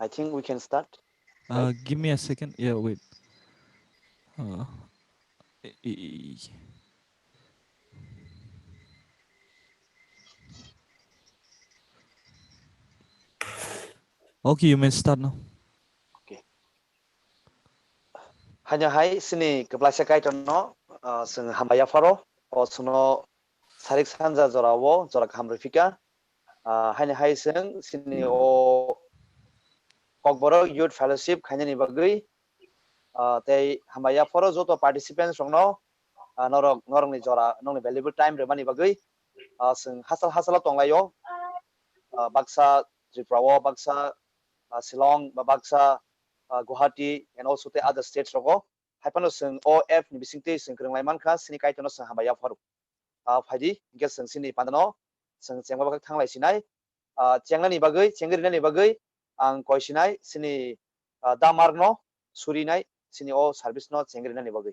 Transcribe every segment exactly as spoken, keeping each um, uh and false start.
I think we can start. Uh, right? Give me a second. Yeah, wait. Uh, e- e- e- Okay, you may start now. Okay. Haino hai sini kwplaisa Kaitorno, ah, chwng hambai yapharo, o chwngno sarik sanja jorao jora kaham rwphika. Ah, haino hai chwng sini o Kokborok Youth Fellowship khainani bagwi, ah, tei hambai yapharo joto participants rokno, ah, norok, norokni jora, nokni valuable time rwmani bagwi, ah, chwng hachal hachalo tonglaio. Ah, baksa Tripura o, baksa, ah, Shillong, ba baksa, ah, Guwahati, and also tei other states rogo. Hai phano chwng o app ni bisingtwi chwng kwrwng lai mankha, sini Kaitorno chwng hambai yapharo. Ah, phaidi, hinkhe chwng sini pandano chwng chengma bagwi thanglai sinai. Ah, chengnani bagwi, chengwi rinani bagwi ang koi sinai, sini, ah, Damarno surinai, sini o service no chengwi rinani bagwi.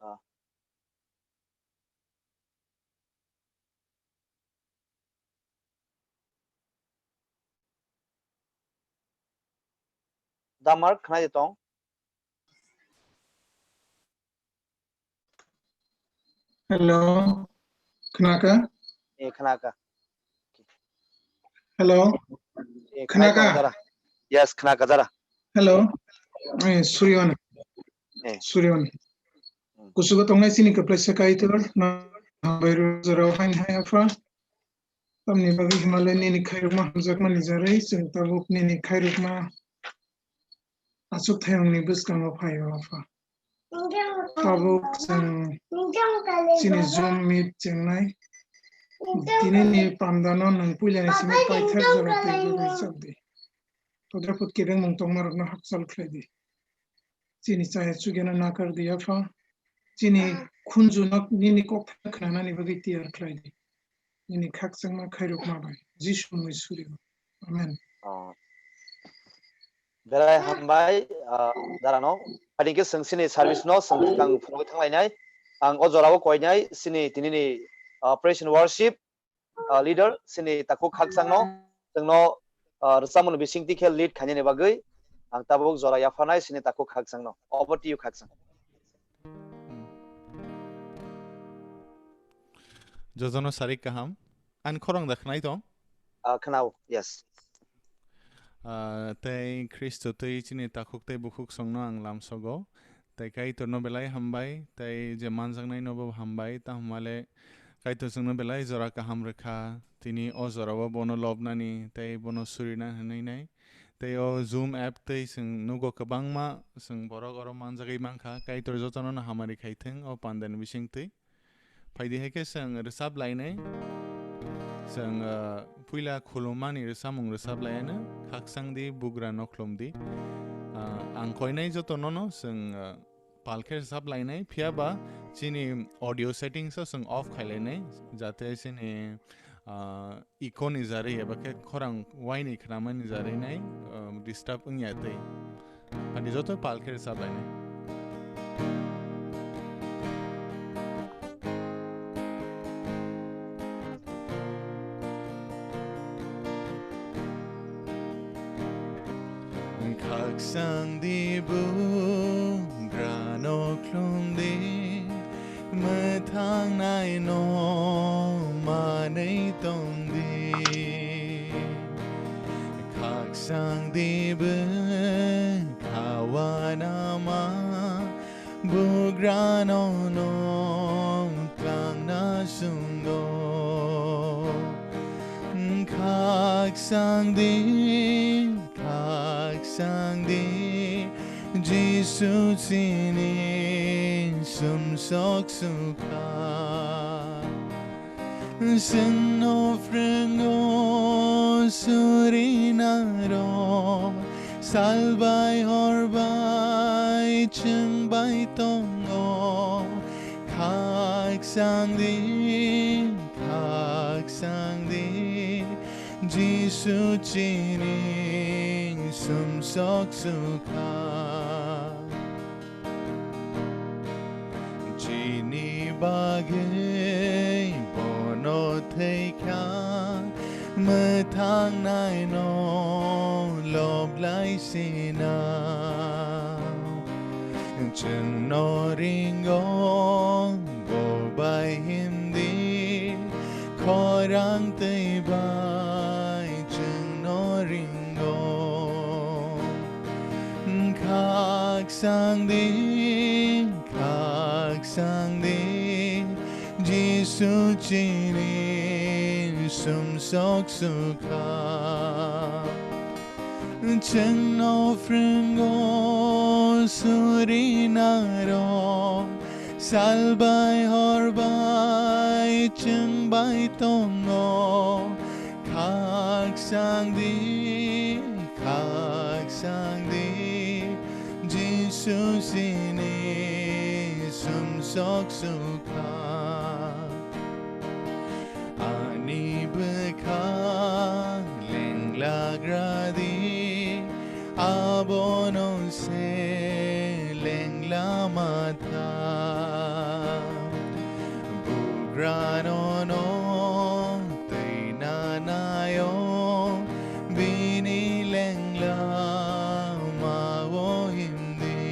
Ah. Damar, khnai tong? Hello, khnaka? Eh, khnaka. Hello, eh, khnaka? Khnaka jara. Yes, khnaka jara. Hello, eh, Suriyoni. Eh. Suriyoni. Hmm. Kusugo tongnai sini kwplaisa Kaitor, no hambai rw jorao hain hai apha. Tamni bagwi Himalaya nini khairokma hamjakmani jarwi chwng tabuk nini khairokma achuk thayungni bwskango phaio, Apha. Tabuk chwng chini Zoom meet chengnai. Tinini pandano nwng puilani simi paithak jora twi rwgwi chapdi. Todra put kebengmung tongmarokno hakchal khlaidi. Chini chaya chugyano nakar di, Apha. Chini khunjuno nini kok khnanani bagwi tiyar khlaidi. Nini khakchangma khairokma bai. Jisu mungwi suri. Amen. Oh. Belai hambai, ah, darano. Phaidi khe chwng sini service no chwng swkang phunugwi thanglainai. Ang o jorao koinai sini tinini, ah, praise and worship, ah, leader sini takhuk khakchangno, chwngno, ah, rwchapmung bisingtwi khe lead khainani bagwi ang tabuk jora yapharnai sini takhuk khakchangno. Over to you, khakchang. Jojono sarik kaham. Ani khorang da khnai tong? Ah, khnao, yes. Ah, tei Khristo twi chini takhuk tei bukhuk songno ang lamsogo. Tei Kaitorno belai hambai, tei je manjaknaino bo hambai, tamo hwnmale Kaitor chwngno belai jora kaham rwkha, tini o jorao bono lobnani tei bono surina hwnwi nai. Tei o Zoom app tei chwng nugo kwbangma chwng borok oro manjagwi mankha, Kaitor jotono no hamari khaithwng o pandani bisingtwi. Phaidi hai khe chwng rwchap lainai. Chwng, ah, puila khulummani rwchapmung rwchap laiano, khakchang di, bugra nokhlum di. Ah, ang koinai jotono no chwng, ah, pal khe rwchap lainai, phiya ba chini audio settings o chwng off khai lainai, jate chini, ah, echo ni jarwi eba khe khorang waini khnamani jarwi nai, ah, disturb wngya tei. Ani joto pal khe rwchap lainai. Khakchang di bugra nokhlum di, mwthangnaino manwi tong di. Khakchang di bwkha uanama, bugrano nwng twlangna sungo. Khakchang di, khakchang di, Jisu chini sumsok sukha. Chwngno phwrwngo surinarok, sal bai hor bai chwng bai tongo. Khakchang di, khakchang di, Jisu chini sumsok sukha. Chini bagwi bono thwikha, mwthangnaino loblai sina. Chwngno ringo bo bai himdi, khorang twi bai chwngno ringo. Khaksang di, khaksang di, Jisu chini sumsok sukha. Chwngno phwrwngo surinaro, sal bai hor bai chwng bai tongo. Khaksang di, khaksang di, Jisu chini sumsok sukha. Ani bwkha lenglagra di, abono se lengla matha. Bugrano no twi nanaio, bini lengla mao himdi.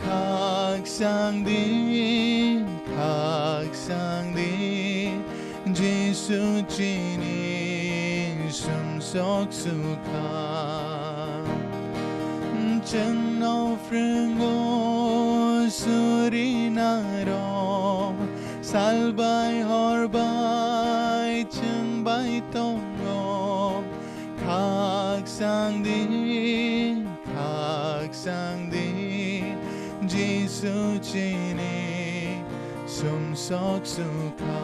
Khaksang di, khaksang di, Jisu chini sumsok sukha. Chwngno phwrwngo surinaro, sal bai hor bai chwng bai tongo. Khaksang di, khaksang di, Jisu chini sumsok sukha.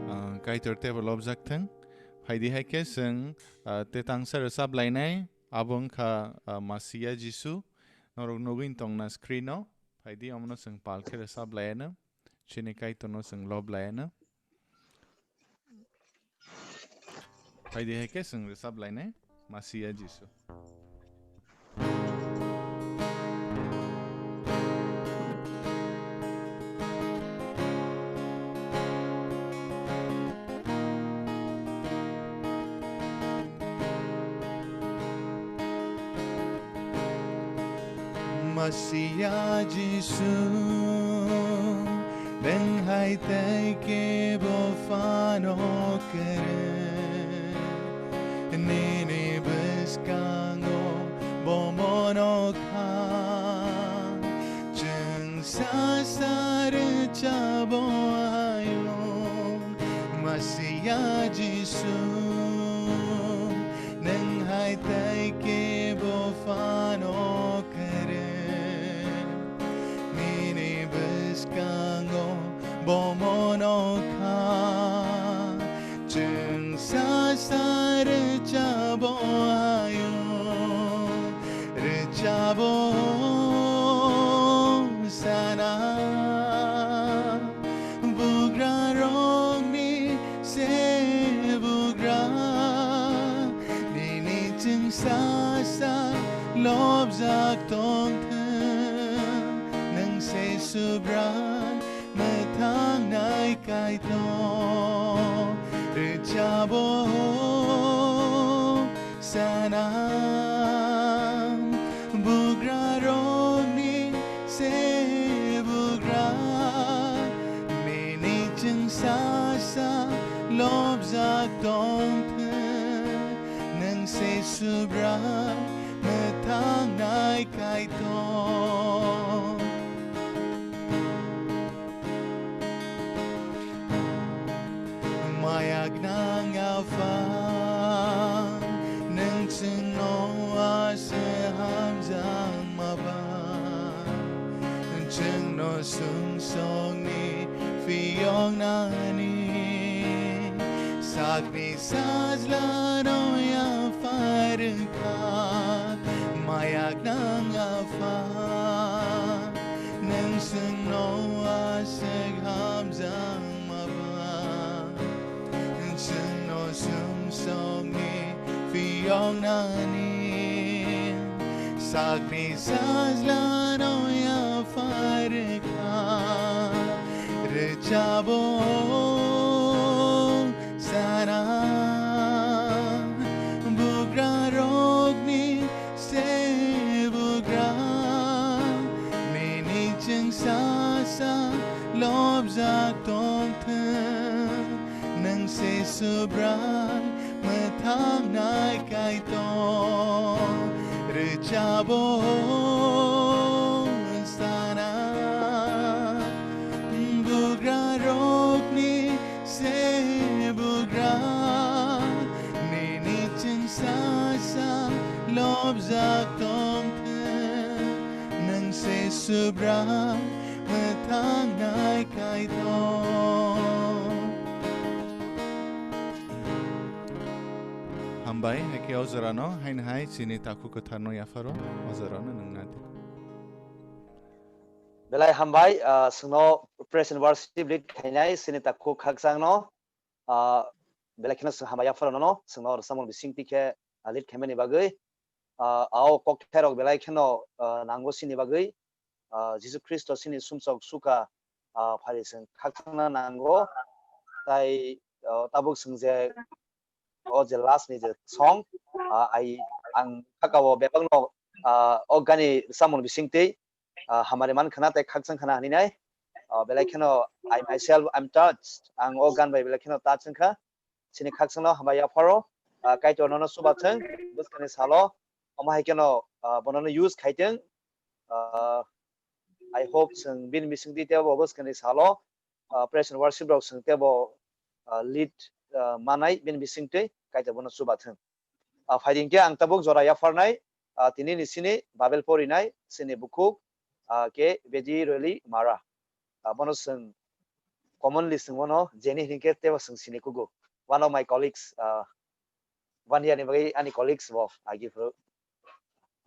Ah, Kaitor teibo lobjak thung. Phaidi hai khe chwng, ah, tetangsa rwchap lainai, abo wngkha, ah, Masiya Jisu. Norok nugwi tongna screen o. Phaidi omono chwng pal khe rwchap laianw. Chini Kaitorno chwng lob laianw. Phaidi hai khe chwng rwchap lainai Masiya Jisu. Masiya Jisu, nwng hai tei kebo phano kwrwi. Nini bwskango bo mono kha, chwng sa sa rwchabo ayung. Masiya Jisu, nwng hai tei kebo phano kwrwi. Nini bwskango bo mono kha, chwng sa sa rwchabo ayung, rwchabo sana. Bugrarokni se bugra, nini chwng sa sa lobjak tongthwng. Nwng se Subrai mwthangnai Kaitor, rwchabo sana. Bugrarokni se bugra, nini chwng sa sa lobjak tongthwng. Nwng se Subrai mwthangnai Kaitor. Maya gwnang Apha, nwng chwngno aswk hamjakma ba, chwngno sumsokni phiyoknani sakni sajlano yapharwkha. Maya gwnang Apha, nwng chwngno aswk hamjakma ba, chwngno sumsokni phiyoknani sakni sajlano yapharwkha. Chabong sana bugrarokni sebugra, nini chwngsasa lobjak tongthwng, nwng se Subrai mwthangnai Kaitor. Rwchabo sana bugrarokni sebugra, nini chwngsasa lobjak tongthwng, nwng se Subrai mwthangnai Kaitor. Hambai, haikhe o jorano, haino hai chini takhuk kwtharno yapharo, o jorano nwng nadi. Belai hambai, ah, chwngno praise and worship lead khainai chini takhuk khakchangno, ah, belai kheno chwng hambai yapharo nono, chwngno rwchapmung bisingtwi khe, ah, lead khaimani bagwi, ah, ao kokthairok belai kheno, ah, nango chini bagwi, ah, Jisu Khristo chini sumsok suka, ah, phari chwng khakchangna nango, tai, ah, tabuk chwng je o je last ni je song, ah, ai ang saka o bebak no, ah, o gani rwchapmung bisingtwi, ah, hamari man khana tei khakchang khana hinwi nai. Ah, belai kheno I myself, I'm touched. Ang o gan bai belai kheno touch wngkha. Chini khakchangno hambai yapharo, ah, Kaitor nono chubathwng, bwskangni salo. Omo hai kheno, ah, bonono use khaitwng. Ah, I hope chwng bini bisingtwi teibo bwskangni salo, ah, praise and worship rok chwng teibo, ah, lead, ah, manai bini bisingtwi Kaitor bono chubathwng. Ah, phaidi hwnkhe ang tabuk jora yapharnai, ah, tini ni sini Bible porinai chini bukhuk, ah, khe Bedi Roli Mara. Ah, bono chwng commonly chwng bono Jenny hinkhe teibo chwng sini kugo. One of my colleagues, ah, one year ni bagwi ani colleagues bo agi phuru.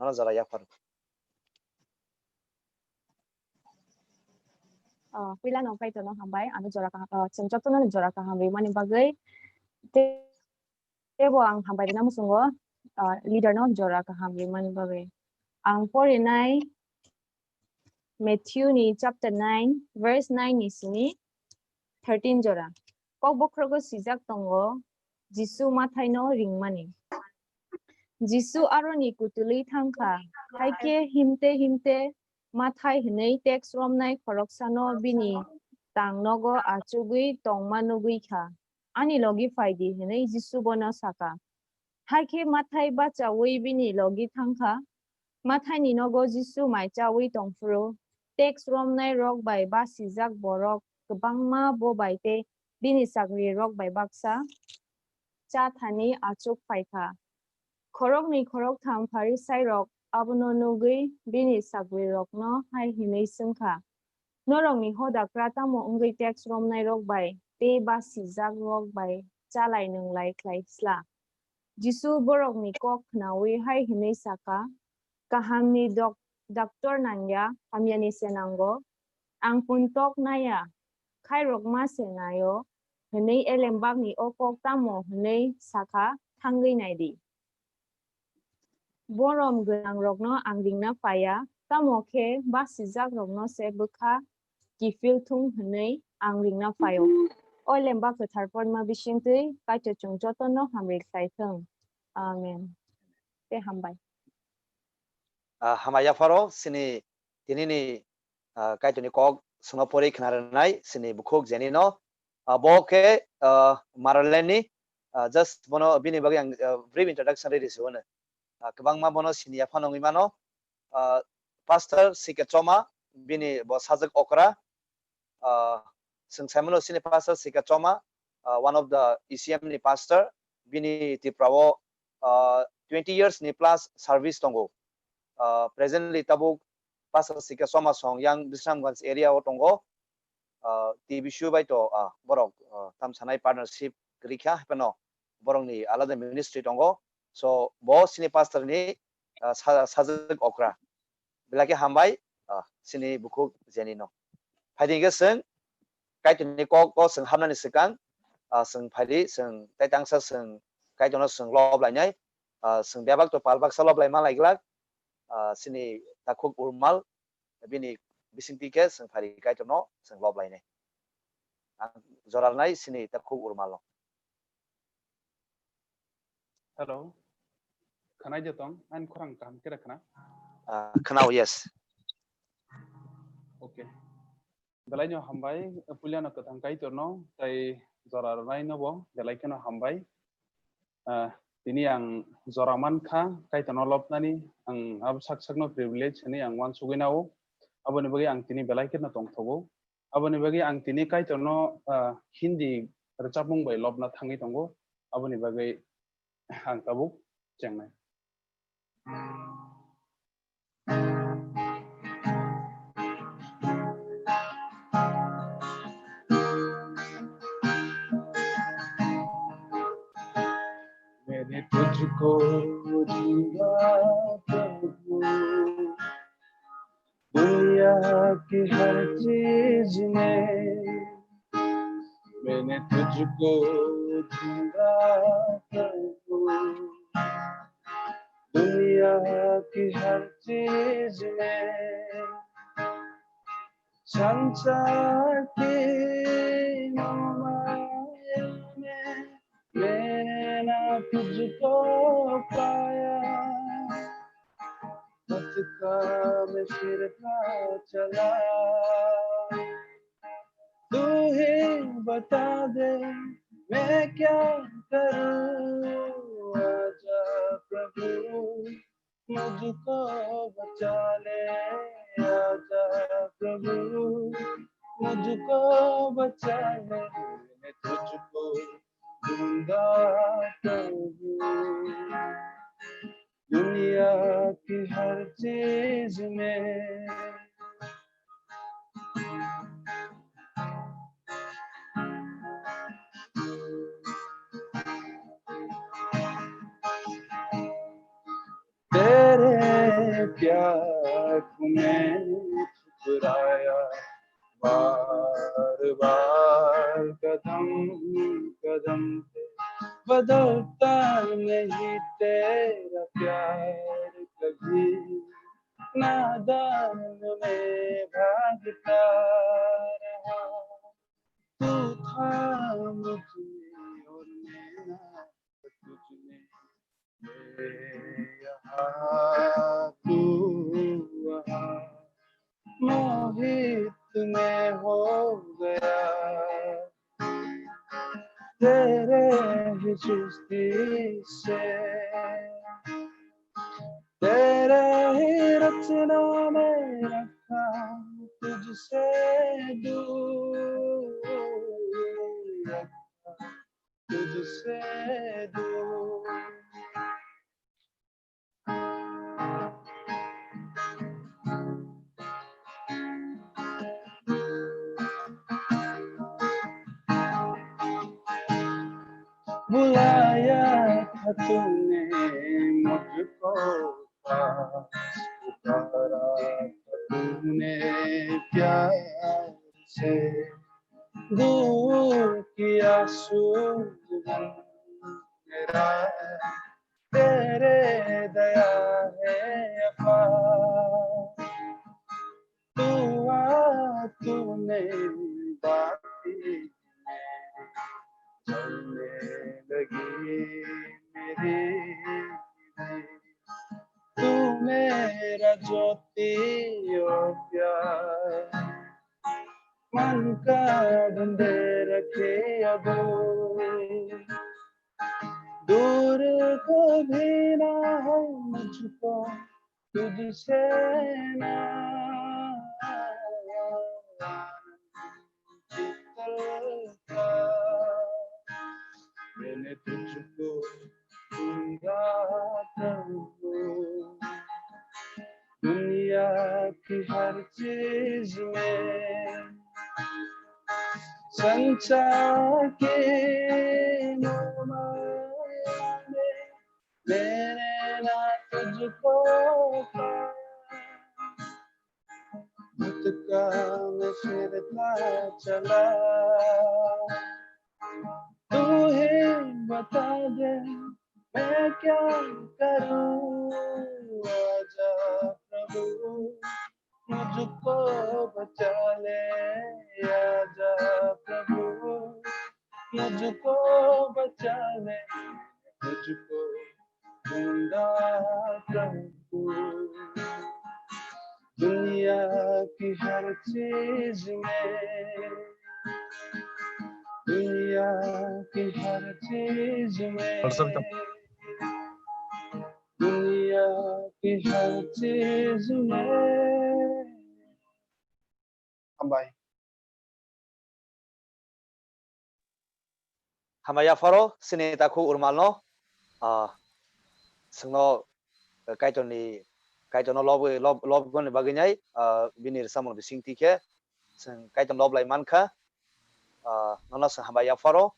Nono jora yaphar. Ah, puila no Kaitor no hambai, ano jora kaham, ah, chwng jotono jora kaham rimani bagwi. Te-, teibo ang hambai rina muchungo, ah, leader no jora kaham rimani bagwi. Ang porinai Matthew ni chapter nine, verse nine ni simi thirteen jora. Kok bokhrogo swijak tongo, Jisu Mathaino ringmani. Jisu aroni kutulwi thangkha, haikhe himte himte Mathai hwnwi tax romnai khoroksano bini tang nogo achugwi tongma nugwi kha. Ani logi phai di, hwnwi Jisu bono saka. Hai khe Mathai bachaui bini logi thang kha. Mathaini nogo Jisu mai chaui tong phuru, tax romnai rok bai basijak borok kwbangma bo bai tei bini chakri rok bai baksa cha thani achuk phai kha. Khoroknwi khoroktham Pharisai rok abono nugwi bini chakri rokno hai hwnwi swng kha, "Norokni hoda kra tamo wngwi tax romnai rok bai tei basijak rok bai chalai nwnglai khlai sla?" Jisu borokni kok khnaui hai hwnwi sa kha, "Kahamni dok-, doctor nang ya, hamyani se nango. Ang puntok nai ya, khairok ma se nai-o," hwnwi elembakni o kok tamo hwnwi sa kha, thangwi nai di. Borom gwnangrokno ang ringna phai ya, tamo khe basijakrokno se bwkha kiphil thung hwnwi ang ringna phai-o. O lemba kwthar porma bisingtwi Kaitor chwng jotono hamri khlai thung. Amen. Tei hambai. Ah, hambai yapharo chini tinini, ah, Kaitorni kok chwngno pori khna rwnai chini bukhuk Jenny no. Ah, bo khe, ah, Maraland ni, ah, just bono bini bagwi ang, ah, brief introduction rwi rwsio hwnwi. Ah, kwbangma bono sini ya phano wngwi mano. Ah, Pastor C K Choma, bini bo sajwk okra. Ah, chwng sai mano chini Pastor C K Choma, ah, one of the E C M ni pastor. Bini Tripura o, ah, twenty years ni plus service tongo. Ah, presently tabuk Pastor C K Choma song yang Bisramganj area o tongo. Ah, T B C U bai to, ah, borok, ah, tam sanai partnership kwrwi kha, hapheno borokni alada ministry tongo. So, bo chini pastor ni, ah, sa-, sajwk okra. Belai khe hambai, ah, chini bukhuk Jenny no. Phaidi hwnkhe chwng Kaitorni kok o chwng hapnani swkang, ah, chwng phaidi, chwng tai tangsa chwng Kaitorno chwng lob lainai, ah, chwng bebak to pal baksa lob lai ma lai glak, ah, chini takhuk Urmal, bini bisingtwi khe chwng phaidi Kaitorno chwng lob lainai. Ang jora rwnai sini ta khuk urmalo. Hello. Khwnai de tong, ani khorang kaham khe khna? Ah, khwnao, yes. Okay. Belai no hambai, puila no kwthang Kaitor no, tai jora rwnai no bo, belai kheno hambai. Ah, tini ang jora mankha, Kaitor no lobnani, ang abo sak sak no privilege hwnwi ang uansugwi nao. Aboni bagwi ang tini belai kheno tongthogo. Aboni bagwi ang tini Kaitor no, ah, Hindi rwchapmung bai lobna thangwi tongo. Aboni bagwi ang tabuk chengnai. मैंने तुझको ढूंढा प्रभु, दुनिया की हर चीज में। मैंने तुझको ढूंढा प्रभु, दुनिया की हर चीज में। संसार की माया में मैंने ना तुझको पाया, भटका मैं फिरता चला। तू ही बता दे मैं क्या करूं, आजा प्रभु, मुझको बचा ले, आजा प्रभु, मुझको बचा ले, मैं तुझको ढूंढा प्रभु, दुनिया की हर चीज में। तेरे प्यार को मैंने ठुकराया बार बार, कदम कदम पे बदलता नहीं तेरा प्यार कभी, नादान में भागता रहा। तू था मुझ में और मैं ना तुझ में, मैं यहाँ तू वहाँ, मोहित मैं हो गया तेरे ही सृष्टि से। तेरे ही रचना में रखा, तुझसे दूर रखा, तुझसे दूर। बुलाया था तूने मुझको पास, पुकारा था तूने प्यार से, दूर किया सूरज मेरा, तेरे दया है अपार। तू आ तूने बाकी में चलने लगी मेरी, तू मेरा ज्योति और प्यार, मन का ढूंढे रखे अब दूर कभी ना हो मुझको तुझसे ना। मैंने तुझको ढूंढा प्रभु, दुनिया की हर चीज में। संसार के माया में मैंने ना तुझको पाया, भटका मैं फिरता चला। तू ही बता दे मैं क्या करूं, आजा प्रभु, मुझको बचा ले, आजा प्रभु, मुझको बचा ले, मुझको ढूंढा प्रभु। दुनिया की हर चीज में, दुनिया की हर चीज में, दुनिया की हर चीज में। Hambai. Hambai yapharo chini takhuk Urmalno, ah, chwngno, eh, Kaitorni, Kaitorno lobwi, lob-, lobgwni bagwi nai, ah, bini rwchapmung bisingtwi khe chwng Kaitorno loblai mankha. Ah, nono chwng hambai yapharo,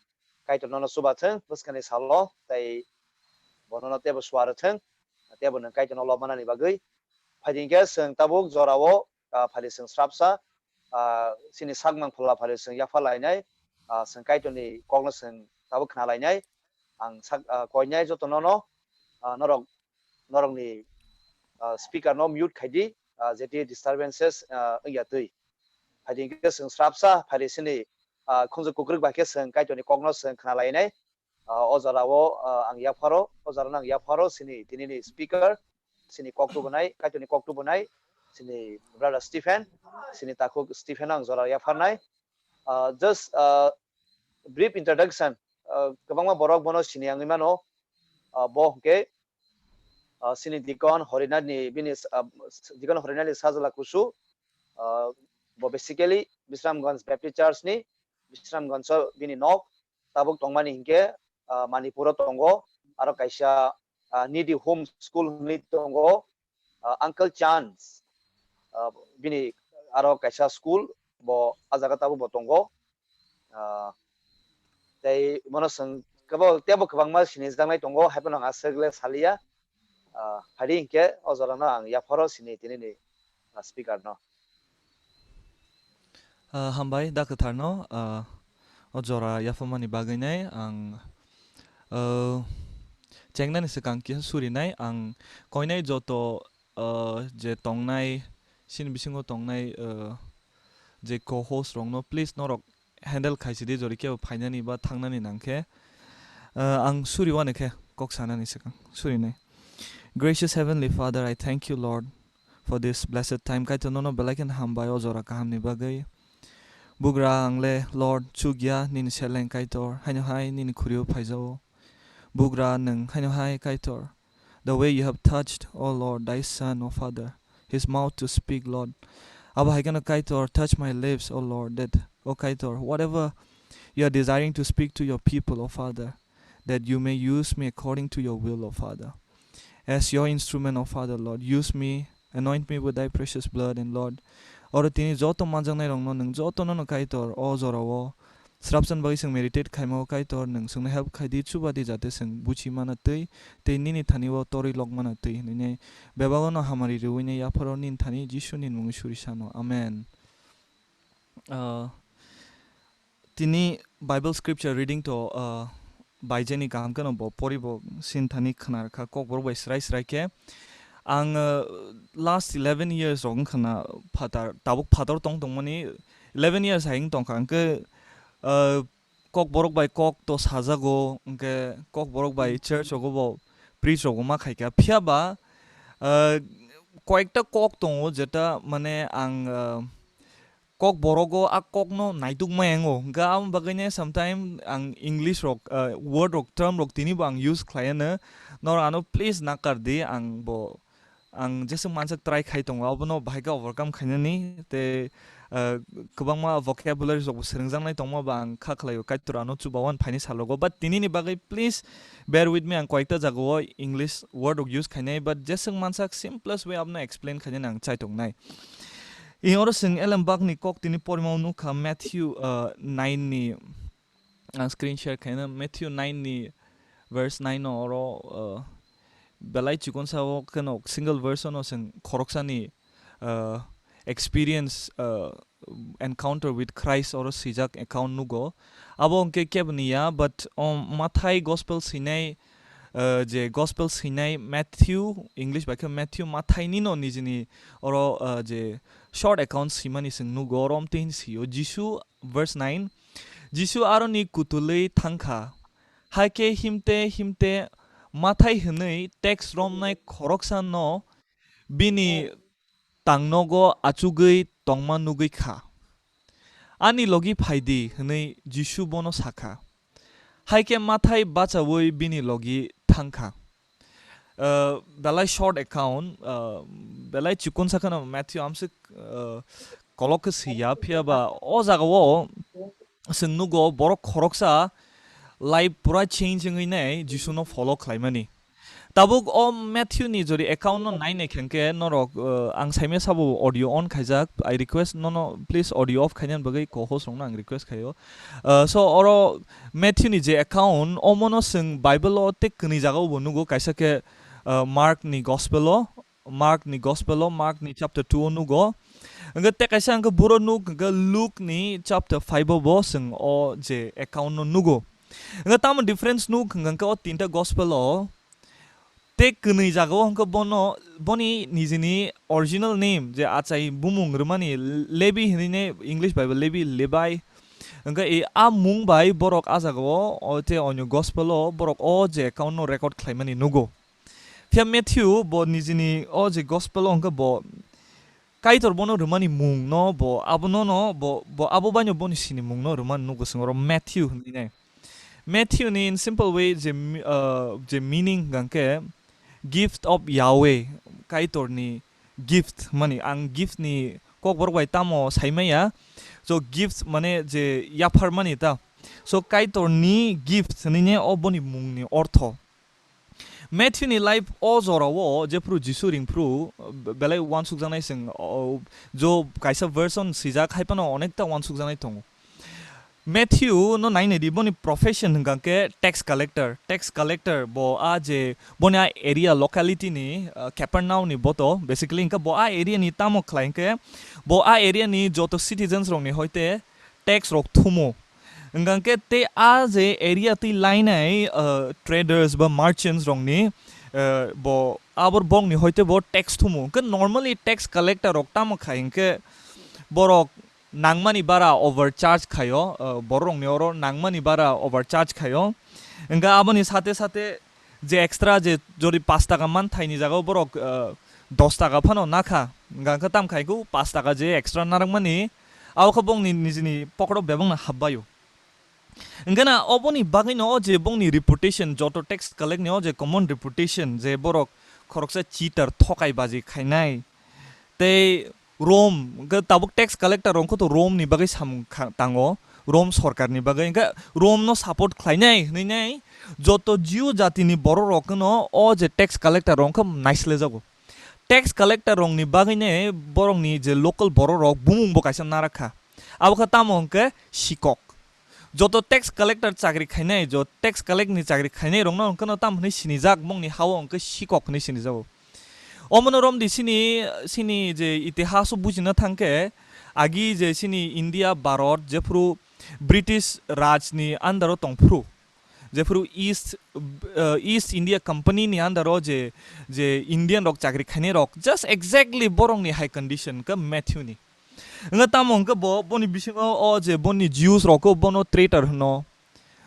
Kaitor nono chubathwng bwskangni salo, tei bo nono teibo suarwthwng, teibo nwng Kaitorno lobmanani bagwi. Phaidi hwnkhe chwng tabuk jorao, ah, phaidi chwng srapsa, ah, chini sakmang phola phaidi chwng yapha lainai, ah, chwng Kaitorni kokno chwng tabuk khna lainai. Ang sak, ah, koinai joto nono, ah, norok, norokni, ah, speaker no mute khaidi, ah, jeti disturbances, ah, wngya twi. Phaidi hwnkhe chwng srapsa phaidi chini, ah, khunju kukruk bai khe chwng Kaitorni kokno chwng khna lainai. Ah, o jorao, ah, ang yapharo, o jorano ang yapharo chini tinini speaker, chini kok tubunai, Kaitorni kok tubunai, chini brother Stephen, chini takhuk Stephen ang jora yapharnai. Ah, just, ah, brief introduction, ah, kwbangma borok bono sini wngwi mano, ah, bo hwnkhe, ah, chini Deacon Horinath ni bini, ah, Deacon Horinath ni sajla kusu, ah, bo basically Bisramganj Baptist Church ni, Bisramganj o bini nok, tabuk tongmani hinkhe, ah, Manipur o tongo, aro kaisa, ah, Needy Home School hinwi tongo, ah, Uncle Chance, ah, bini aro kaisa school, bo a jaga tabuk bo tongo. Ah, tei bono chwng kebo, teibo kwbangma sinijaknai tongo, haiphano ang aswk le saliya. Ah, phaidi hinkhe o jorano ang yapharo sini tinini, ah, speaker no. Ah, hambai da kwtharno, ah, o jora yapharmani bagwi nai ang, ah, chengnani swkang kisa surinai ang koinai joto, ah, je tongnai, chini bisingo tongnai, ah, je co-host rokno please norok handle khaisidi jori kebo phainani ba thangnani nangkhe. Ah, ang suri wani khe kok sanani swkang surinai. Gracious Heavenly Father, I thank you, Lord, for this blessed time. Kaitor nono belai khe hambai o jora kahamni bagwi. Bugra ang le, Lord, chukya nini seleng Kaitor, haino hai nini khurio phaijao. Bugra nwng haino hai Kaitor. The way you have touched, O Lord, thy son, O Father, his mouth to speak, Lord. Abo hai kheno Kaitor, touch my lips, O Lord, that, O Kaitor, whatever you are desiring to speak to your people, O Father, that you may use me according to your will, O Father. As your instrument, O Father, Lord, use me, anoint me with thy precious blood, and Lord, oro tini joto manjaknai rokno nwng jotono no Kaitor, o jorao srapsan bagwi chwng meditate khaima o Kaitor, nwng chwngno help khai di, chuba di, jate chwng buchi mana twi, tei nini thani o torwi lok mana twi, hinwi bebak no hamari rwui nai yapharo nini thani Jisu ni mungwi suri sano. Amen. Ah, tini Bible scripture reading to, ah, baijani kaham kheno bo poribo sin thani khna kha kokborok bai srai srai khe. Ang, ah, last eleven years rok wngkha na phatar, tabuk phatar tong tongmani eleven years hai wng tongkha. Hwnkhe, ah, kokborok bai kok to sajago, hwnkhe kokborok bai church rogo bo preach rogo ma khaikha. Phiya ba, ah, koyekta kok tongo jeta mane ang, ah, kokborogo a kokno naitukma yango. Hwnkhe aboni bagwino sometime ang English rok, ah, word rok, term rok tinibo ang use khlaiano. Nor ano please nakar di, ang bo, ang jeswk mansak try khai tongo, abono bahai khe overcome khainani. Tei, ah, kwbangma vocabularies rokbo swrwngjaknai tongma ba ang kha khlaio, Kaitor ano chubawan phaini salogo. But tinini bagwi please bear with me, ang koyekta jagao English word rok use khainai, but jeswk mansak simplest way abono explain khainani ang chai tongnai. Ing oro chwng elembakni kok tini porima o nukha Matthew, ah, nine ni, ang screen share khaina, Matthew nine ni verse nine no oro, ah, belai chikonsa o kheno single verse no chwng khoroksani, ah, experience, ah, encounter with Christ oro swijak account nugo. Abo hwnkhe keboni ya, but o Mathai gospel swinai, ah, je gospel swinai Matthew, English bai khe Matthew, Mathai ni no nijini oro, ah, je short account swimani chwng nugo, oro omtwi hin sio, Jisu, verse nine, Jisu aroni kutulwi thang kha. Hai khe himte himte Mathai hwnwi teks romnai khoroksa no bini tangnogo achugwi tongma nugwi kha. "Ani logi phai di," hwnwi Jisu bono sa kha. Hai khe Mathai bachaui bini logi thang kha. Uh, belai short account, uh, belai chikon sa kheno Matthew amswk, uh, kolok khe swi ya, phiya ba o jaga o chwng nugo borok khoroksa life pura change wngwi nai Jisu no follow khlaimani. Tabuk o Matthew ni jodi account no nai nai khe hwnkhe norok, uh, ang saimya sabo audio on khaijak, I request nono please audio off khainani bagwi co-host rokno ang request khaio. Uh, so oro Matthew ni je account, omono chwng Bible o tei kwnwi jagao bo nugo, kaisa khe, uh, Mark ni gospel o, Mark ni gospel o, Mark ni chapter two o nugo. Hwnkhe tei kaisa hwnkhe buro nuk hwnkhe Luke ni chapter five o bo chwng o je account no nugo. Hwnkhe tamo difference nuk hwnkhe o tinta gospel o tei kwnwi jagao hwnkhe bono, boni nijini original name je achai bumung rwmani Levi hinwi ne English Bible Levi, Levi. Hwnkhe i a mung bai borok a jagao o tei onyo gospel o borok o je account no record khlaimani nugo. Phiya Matthew bo nijini o je gospel o hwnkhe bo Kaitor bono rwmani mung no bo abo no no bo, bo abo baino boni sinimung no rwmani nugo chwng oro Matthew hinwi nai. Matthew ni in simple way je mi-, uh, je meaning hwnkhe gift of Yahweh, Kaitor ni gift mani, ang gift ni kokborok bai tamo saimaya. So gift mane je yapharmani ta. So Kaitor ni gift hinwi ne o boni mung ni ortho. Matthew ni life o jorao jephru Jisu ringphru, be-, belai uansukjaknai chwng, o, jo kaisa version swijak hai phano onekta uansukjaknai tongo. Matthew no nainai di, boni profession hwnkha khe tax collector. Tax collector bo a je boni a area locality ni, uh, Capernaum ni boto, basically hwnkha bo a area ni tamo khlai hwnkhe bo a area ni joto citizens rok ni hoite tax rok thumo. Hwnkha khe tei a je area twi lainai, uh, traders ba merchants rok ni, uh, bo abor bong ni hoite bo tax thumo. Hwnkhe normally tax collector rok tamo khai hwnkhe borok nangmani bara overcharge khaio, uh, borok rok ni oro nangmani bara overcharge khaio. Hwnkhe aboni sate sate je extra je jodi pash taka man thaini jagao borok, uh, dos taka phano nakha. Hwnkha khe tam khai khe pash taka je extra narakmani, abo khe bongni nijini pocket o bebakno habbaio. Hwnkhe na oboni bagwino o je bongni reputation, joto tax collect ni o je common reputation, je borok khoroksa cheater, thokai baji khainai. Tei Rome, hwnkhe tabuk tax collector rok wngkha to Rome ni bagwi samung kha-, tango, Rome sorkar ni bagwi. Hwnkhe Rome no support khlainai hwnwi nai joto Jew jati ni borok rok no o je tax collector rok wngkha naislejago. Tax collector rok ni bagwi ne borok ni je local borok rok bumung bo kaisa narak kha. Abo khe tamo hwnkhe sikok. Joto tax collector chakri khainai, jo tax collect ni chakri khainai rok no hwnkhe no tamo hwnwi sinijak, bongni ha o hwnkhe sikok hwnwi sinijago. Omono romdi sini, sini je itihas o bujina thangkhe, agi je sini India, Bharat, jephru British raj ni under o tongphru, jephru East, uh, East India Company ni under o je, je Indian rok chakri khainai rok, just exactly borok ni hai condition khe Matthew ni. Wngkha tamo hwnkhe bo, boni bisingo o je boni Jews rok khe bono traitor hwno,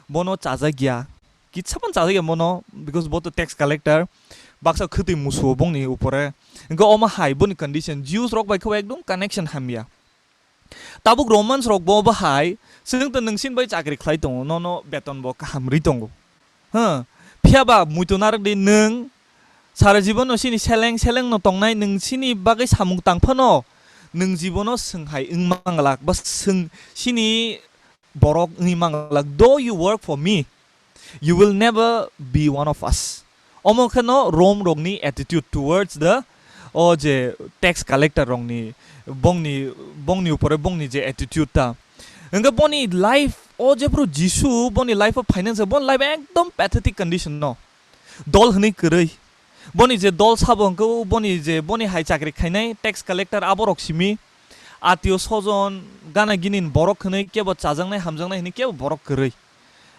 bono chajakya, kitsa phano chajakya bono, because bo to tax collector, baksa khwtwi musuo bongni upore. Hwnkhe omo hai boni condition, Jews rok bai khe ekdom connection hamya. Tabuk Romans rok bo bahai, chwng to nwng sini bai chakri khlai tongo, nono beton bo kaham rwi tongo. Huh? Phiya ba muitu narwk di nwng sara jibono sini seleng seleng no tongnai, nwng sini bagwi samung tang phano nwng jibono swng hai wng manglak ba swng sini borok wngwi manglak. Though you work for me, you will never be one of us. Omo khe no Rome rokni attitude towards the, o je tax collector rokni, bongni, bongni upore bongni je attitude ta. Hwnkhe boni life o jephru Jisu boni life o finance, boni life ekdom pathetic condition no. Dol hwnwi kwrwi. Boni je dol sabo hwnkhe boni je boni hai chakri khainai tax collector aborok simi. Atio sojon, gana ginin borok hwnwi kebo chajaknai hamjaknai hwnwi kebo borok kwrwi.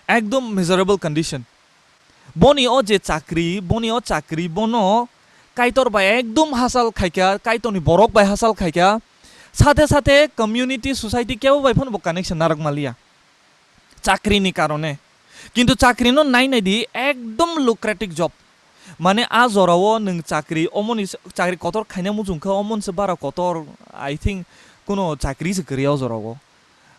Ekdom miserable condition. Boni o je chakri, boni o chakri, bono Kaitor bai ekdom hachal khaikha, Kaitorni borok bai hachal khaikha, sathe sathe community, society kebo bai phano bo connection narwk maliya. chakrini karone. Kintu chakrino nai nai di, ekdom lucrative job. Mane a jorao nwng chakri, omoni s-, chakri kotor khaina muchung khe omon se bara kotor, I think, kuno chakri se kwrwi o jorao.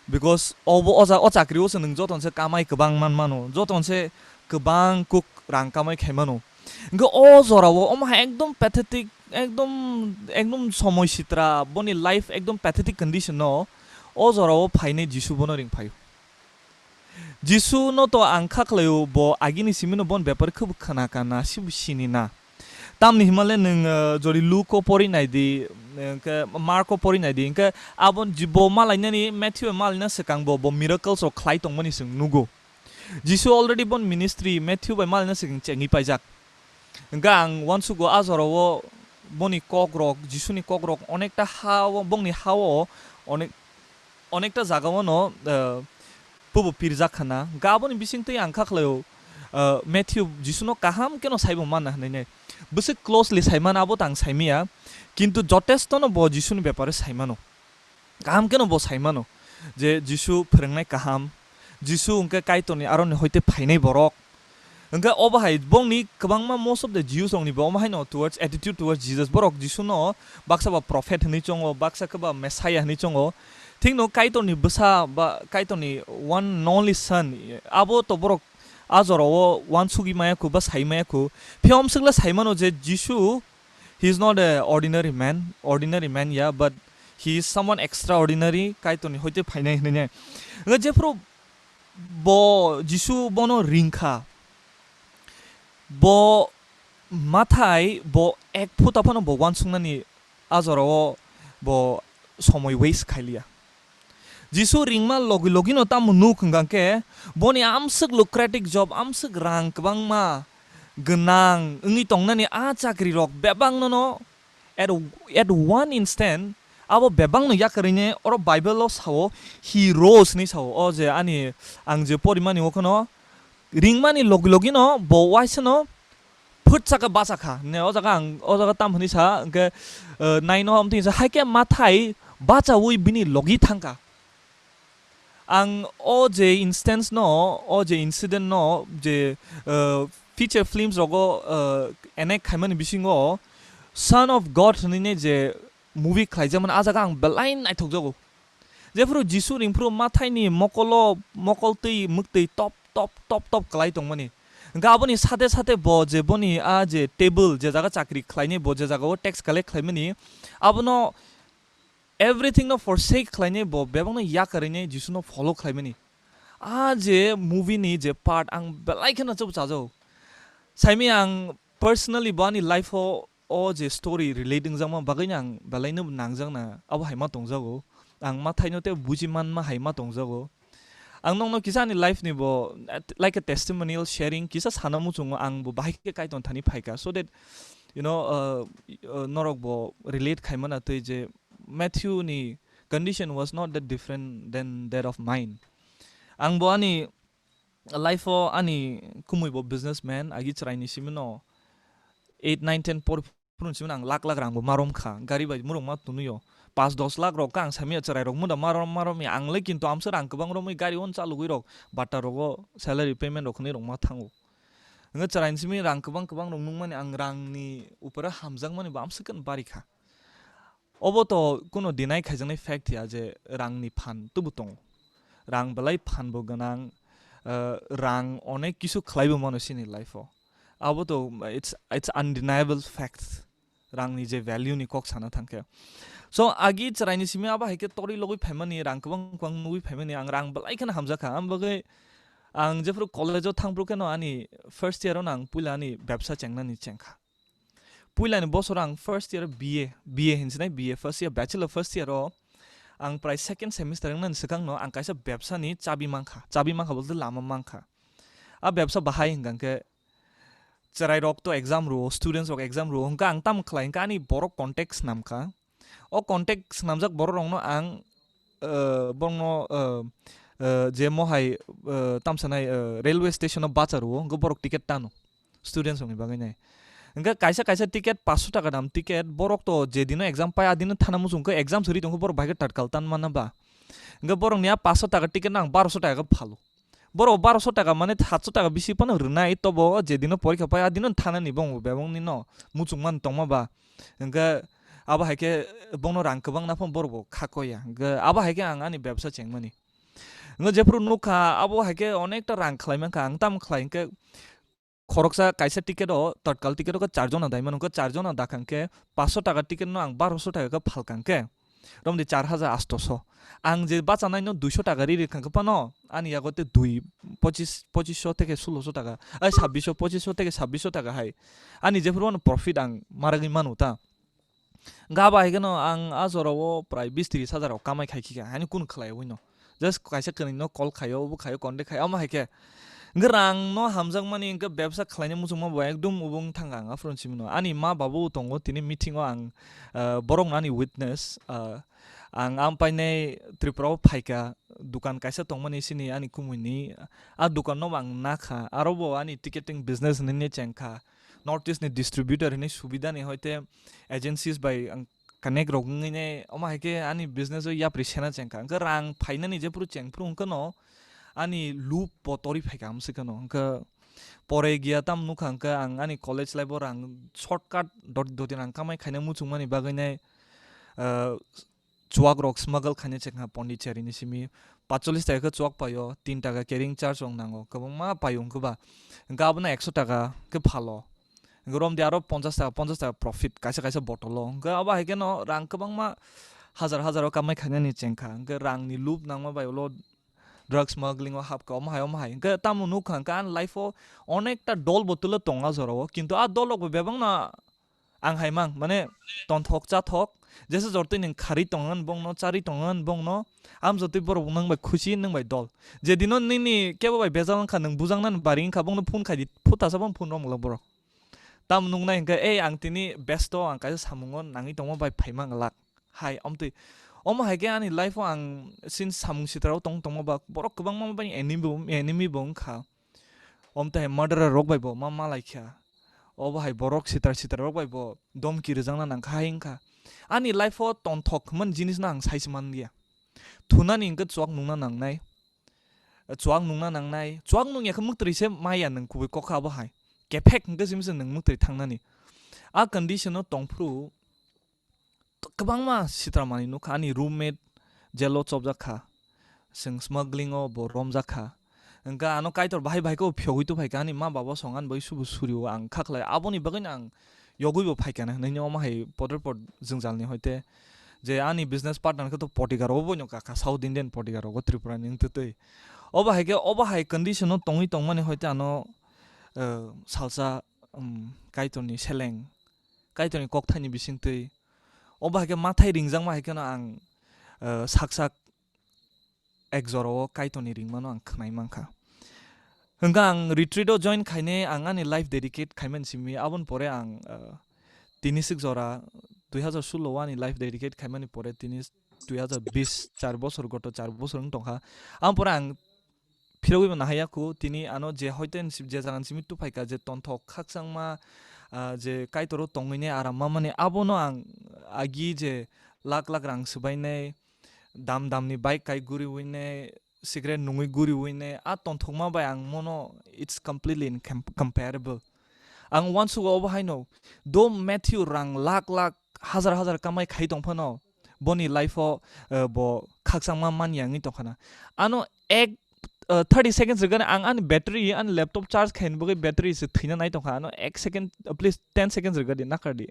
Because obo o ja-, o chakri o se nwng joton se kamai kwbang man mano, joton se kwbang kuk rang kamai khai mano. Hwnkhe o jorao omo hai ekdom pathetic, ekdom, ekdom somoi sitra, boni life ekdom pathetic condition no, o jorao phainai Jisu bono ring phaio. Jisu no to ang kha khlaio, bo agini simi no bon bepar khe bo khna ka na, sibo sini na. Tamni himale nwng, eh, jori Luke o pori nai di, eh, hwnkhe Mark o pori nai di, hwnkhe abo ji-, bo malainani Matthew bai malaina swkang bo, bo miracles rok khlai tongmani chwng nugo. Jisu already bon ministry Matthew bai malaina swkang chengwi paijak. Hwnkhe ang uansugo a jorao boni kok rok, Jisuni kok rok onekta ha o, bongni ha o onek-, onekta jaga o no, eh, pubo pirjak khana. Hwnkhe aboni bisingtwi ang kha khlaio, eh, Matthew Jisuno kaham keno saibo mana hwnwi nai. Bwswk closely saimana abo tang saimaya, kintu jotesto no bo Jisuni bepare saimano. Kaham keno bo saimano je Jisu phwrwngnai kaham, Jisu hwnkhe Kaitorni aroni hoite phainai borok. Hwnkhe obo hai bongni kwbangma most of the Jews rokni bo omo haino towards, attitude towards Jesus. Borok Jisuno baksa ba prophet hwnwi chongo, baksa khe ba Messiah hwnwi chongo. Thikno Kaitorni bwsa ba Kaitorni one and only son, abo to borok a jorao uansugwi maya khu ba sai maya khu. Phiya omswkla saimano je Jisu, he is not a ordinary man, ordinary man, yeah, but he is someone extraordinary, Kaitorni hoite phainai hwnwi nai. Hwnkhe jephru bo Jisu bono ring kha, bo Mathai bo ek phuta phano bo uansuknani a jorao bo somoi waste khailiya. Jisu ringma logi logino tamo nuk hwnkha khe, boni amswk lucrative job, amswk rang kwbangma gwnang wngwi tongnani a chakri rok bebakno no at, at one instant abo bebakno yakarwini oro Bible o sao, he rose hinwi sao. O je ani ang je porimani okhano ringmani logi logino bo waisano phut saka bacha kha. Ne o jaga ang, o jaga tam hwnwi sa, hwnkhe, eh, naino amtwi sa, hai khe Mathai bachaui bini logi thang kha. Ang o je instance no, o je incident no, je, eh, feature films rogo, eh, enact khaimani bisingo Son of God hwnwi ne je movie khlaijak mani, ah jaga ang belai naithok jago. Jephru Jisu ringphru Mathaini mokolo, mokol twi mwktwi top, top, top, top kwlai tongmani. Hwnkhe aboni sate sate bo je boni ah je table, je jaga chakri khlainai, bo je jaga o tax collect khlaimani, abono everything no forsake khlainai, bo bebakno yakarwinai Jisu no follow khlaimani. Ah je movie ni je part ang belai kheno chajak. Saimi ang personally bo ani life o o je story relate wngjakma bagwino ang belaino nangjakna abo hai ma tongjago. Ang Mathaino tei buji manma hai ma tongjago. Ang nokno kisa ani life ni bo, eh, like a testimonial sharing kisa sana muchungo, ang bo bahai khe Kaitor thani phaikha, so that, you know, uh, uh, norok bo relate khaimana twi je Matthew ni condition was not that different than that of mine. Ang bo ani life o ani kumui bo businessman, agi chwraini simi no eight, nine, ten por phuru simi no ang lakh lakh rang bo marom kha, gari bai murung ma tunui o, paanch dos lakh rok khe ang sami ya chwrai rok muda marom marom ya, ang le kintu amsa rang kwbang romwi gari on chalugwi rok, bata rogo salary payment rok khwnwi rok ma thango. Hwnkhe chwraini simi rang kwbang kwbang rok nungmani, ang rang ni upore hamjakmani bo amsa khe bari kha. Obo to kuno deny khaijaknai fact ya je rang ni phan tubu tongo. Rang belai phan bo gwnang, eh, rang onek kisu khlai bo mano chini life o. Abo to it's, it's undeniable fact. Rang ni je value ni kok sana thang khe. So agi chwraini simi abo hai khe torwi logwi phaimani, rang kwbang kwbang nugwi phaimani, ang rang belai kheno hamjakha. Ang bagwi ang jephru college o thangphru kheno ani first year o no ang puila ani bebsa chengnani chengkha. Puilani bosor ang first year B A, B A hinsinai, B A first year, bachelor first year o ang prai second semester wngnani swkangno ang kaisa bebsani chabi mankha, chabi mankha bolte lama mankha. A bebsa bahai hwnkha khe chwrai rok to exam rwo, students rok exam rwo, hwnkha ang tamo khlai hwnkha ani borok contact swnamkha. O contact swnamjak borok rokno ang, eh, borokno, eh, eh, je mohai, eh, tamsanai, eh, railway station o bacha rwo, hwnkha borok ticket tano. Students rokni bagwi nai. Hwnkhe kaisa kaisa ticket paanch sho taka dam ticket, borok to je dino exam pai, a dino thana muchung khe exam suri tongkhe borok bahai khe tatkal tan manna ba. Hwnkhe borokni a paanch sho taka ticket no ang baro sho taka khe phalo. Borok barosho taka mane satsho taka bisi phano rwnai, tobo je dino porikha pai, a dino thanani bongbo bebongni no muchungmani tongma ba. Hwnkhe abo hai khe bono rang kwbang na phano borok bo kha koya. Hwnkhe abo hai khe ang ani bebsa chengmani. Hwnkhe jephru nukha, abo hai khe onekta rang khlai mankha, ang tamo khlai hwnkhe khoroksa kaisa ticket o, tatkal ticket o khe char jona dai mano, hwnkhe char jona dakha hwnkhe paanch sho taka ticket no ang barosho taka khe phalkha hwnkhe romdi char hajar aatso sho. Ang je bachanai no duisho taka ri rikha hwnkhe phano ani yago tei dui, pochis, pochis sho theke solo sho taka, ai sabbish sho, pochis sho theke sabbish sho taka hai. Ani jephru ano profit ang maragwi mano ta. Hwnkhe abo hai kheno ang a jorao prai bis tris hajar rok kamai khai khika, haino kunu khlai ui no. Just kaisa kwnwi no call khaio, obo khaio, contact khaio, omo hai khe. Hwnkhe rang no hamjakmani hwnkhe bebsa khlaina muchungma bo ekdum obo wng thangkha ang aphuru simi no. Ani ma babu tongo, tini meeting o ang, ah, borok no ani witness, ah, ang am painai Tripura o phaikha, dukan kaisa tongmani sini ani kumui ni, a dukan no bo ang nakha, aro bo ani ticketing business hinwi chengkha. North East ni distributor hinwi subida ni hoite agencies bai ang connect rok wngwi nai, omo hai khe ani business o yapri sena chengkha. Hwnkhe rang phainani jephru chengphru hwnkhe no ani lub bo tori phaikha amswk no. Hwnkhe pore giya tam nukha hwnkhe ang ani college life o rang shortcut dot, doti rang kamai khaina muchungmani bagwi nai, ah, chuak rok smuggle khaina chengkha Pondicherry ni simi. Patchollis taka khe chuak paio, tin taka carrying charge rok nango, kwbangma paio hwnkhe ba. Hwnkhe abono ekso taka khe phalo. Hwnkhe romdi aro ponchas taka, ponchas taka profit kaisa kaisa bottle o. Hwnkhe abo hai kheno rang kwbangma hajar hajar o kamai khainani chengkha. Hwnkhe rang ni lub nangma bai ulo drug smuggling o hapkha, omo hai, omo hai. Hwnkhe tamo nukha hwnkhe ani life o onekta dol bo twlo tongo a jorao, kintu a dol rok bo bebak no ang hai mang, mane tonthok chathok, jesa jortwi nwng kharwi tongo bongno, charwi tongo bongno, amjotwi borok nwng bai khusi, nwng bai dol. Je dino nini kebo bai bejal wngkha, nwng bujaknani bari wngkha, bongno phone khai di, phutasa bong phone romwlak borok. Tamo nuknai hwnkhe, "Ei, ang tini besto, ang kaisa samungo nangwi tongma bai phaima wng lak." Hai, omtwi. Omo hai khe ani life o ang since samung sitra o tong tongma ba borok kwbangma bai enemy bo, enemy bo wngkha. Omtwi hai murderer rok bai bo ma malai kha. Obo hai borok sitra sitra rok bai bo domki rwjakna nang kha hai wngkha. Ani life o tonthok hwnmani jinis no ang sai se man liya. Thunani hwnkhe chuak nungna nangnai. Chuak nungna nangnai. Chuak nungya khe mwktwi se maya nwng kubui kok kha abo hai. Kephek hwnkhe simi se nwng mwktwi thangnani. A condition o tongphuru kwbangma sitra manwi nukha, ani roommate jail o chopjak kha, chwng smuggling o bo romjak kha. Hwnkhe ano Kaitor bahai bahai khe bo phiyogwi tubuphaikha, ani ma baba song ani bagwi subu suri o ang kha khlai, aboni bagwino ang yogwi bo phaikha na hinwi omo hai poder pod jwngjal ni hoite je ani business partner khe to potigar o boino kakha South Indian potigar rogo Tripura ni wngtwi twi. Obo hai khe obo hai condition o tongwi tongmani hoite ano, eh, salsa, um, Kaitor ni seleng, Kaitor ni kokthaini bisingtwi. Obo hai khe mathai ringjakma hai kheno ang, eh, sak sak ek jora o Kaitor ni ringmano ang khwnai mankha. Hwnkhe ang retreat o join khainai ang ani life dedicate khaimani simi, aboni pore ang, eh, tini sik jora dui hazar solo o ani life dedicate khaimani pore tini dui hazar bis, char bosor, goto char bosor wng tongkha. Aboni pore ang phirogwi bo nahaiya khu, tini ano je hoite je jaga ni simi tubuphaikha, je tonthok khakchangma, ah, je Kaitor o tongwini aram mamani, abono ang agi je lakh lakh rang swbainai, dam dam ni bike kai guriwinai, cigarette nungwi guriwinai, a tonthokma bai ang mono it's completely incom-, comparable. Ang uansugo obo haino, do Matthew rang lakh lakh, hazar hazar kamai khai tongphano, boni life o, eh, bo khakchangma manya wngwi tongkhana. Ano ek, eh, thirty seconds rwgani ang ani battery, ani laptop charge khaini bagwi battery se thwina nai tongkha. Ano ek second, eh, please ten seconds rwgadi, nakardi.